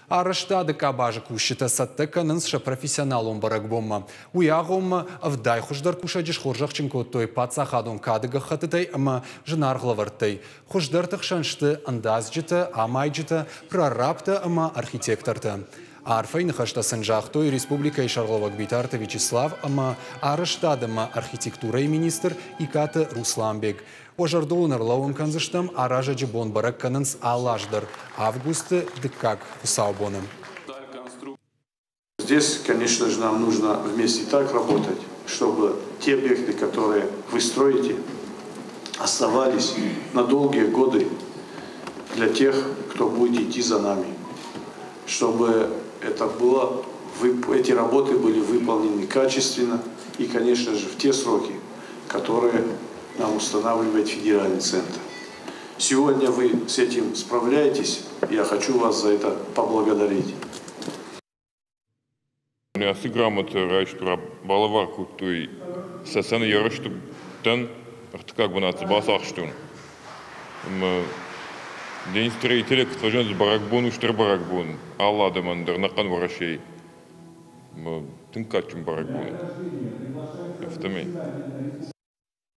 Арӕзтады къабазы кусджытӕ цӕттӕ кӕнынц сӕ профессионалон бӕрӕгбонмӕ. Уый агъоммӕ ӕвдай хуыздӕр кусӕджы схорзӕхджын кодтой паддзахадон кады гӕххӕттытӕй ӕмӕ зынаргъ лӕвӕрттӕй. Хуыздӕрты хсӕн сты ӕндадзджытӕ, амайджытӕ, прорабтӕ ӕмӕ архитектортӕ. Арфӕйы ныхӕстӕ сын загътой республикӕйы сӕргълӕууӕг Битарты Вячеслав ӕмӕ арӕзтад ӕмӕ архитектурӕйы министр Икъаты Русланбег. Уӕ зӕрдыл уын ӕрлӕууын кӕндзыстӕм, аразӕджы бон бӕрӕг кӕнынц алы аз дӕр августы дыккаг хуыцаубоны. Здесь, конечно же, нам нужно вместе так работать, чтобы те объекты, которые вы строите, оставались на долгие годы для тех, кто будет идти за нами. Чтобы это было, эти работы были выполнены качественно и, конечно же, в те сроки, которые нам устанавливает федеральный центр. Сегодня вы с этим справляетесь, я хочу вас за это поблагодарить. Ацы грамотӕ райстой, балӕвар кодтой Цӕцӕны ерыстӕн ӕртыккаг бынат дзы бацахстон. Ӕмӕ День строителя куыд фӕзынд бӕрӕгбон у стыр бӕрӕгбон алы адӕмӕн дӕр ӕнӕхъӕн Уӕрӕсейы. Ӕмӕ тынг кадджын бӕрӕгбон. Афтӕмӕй.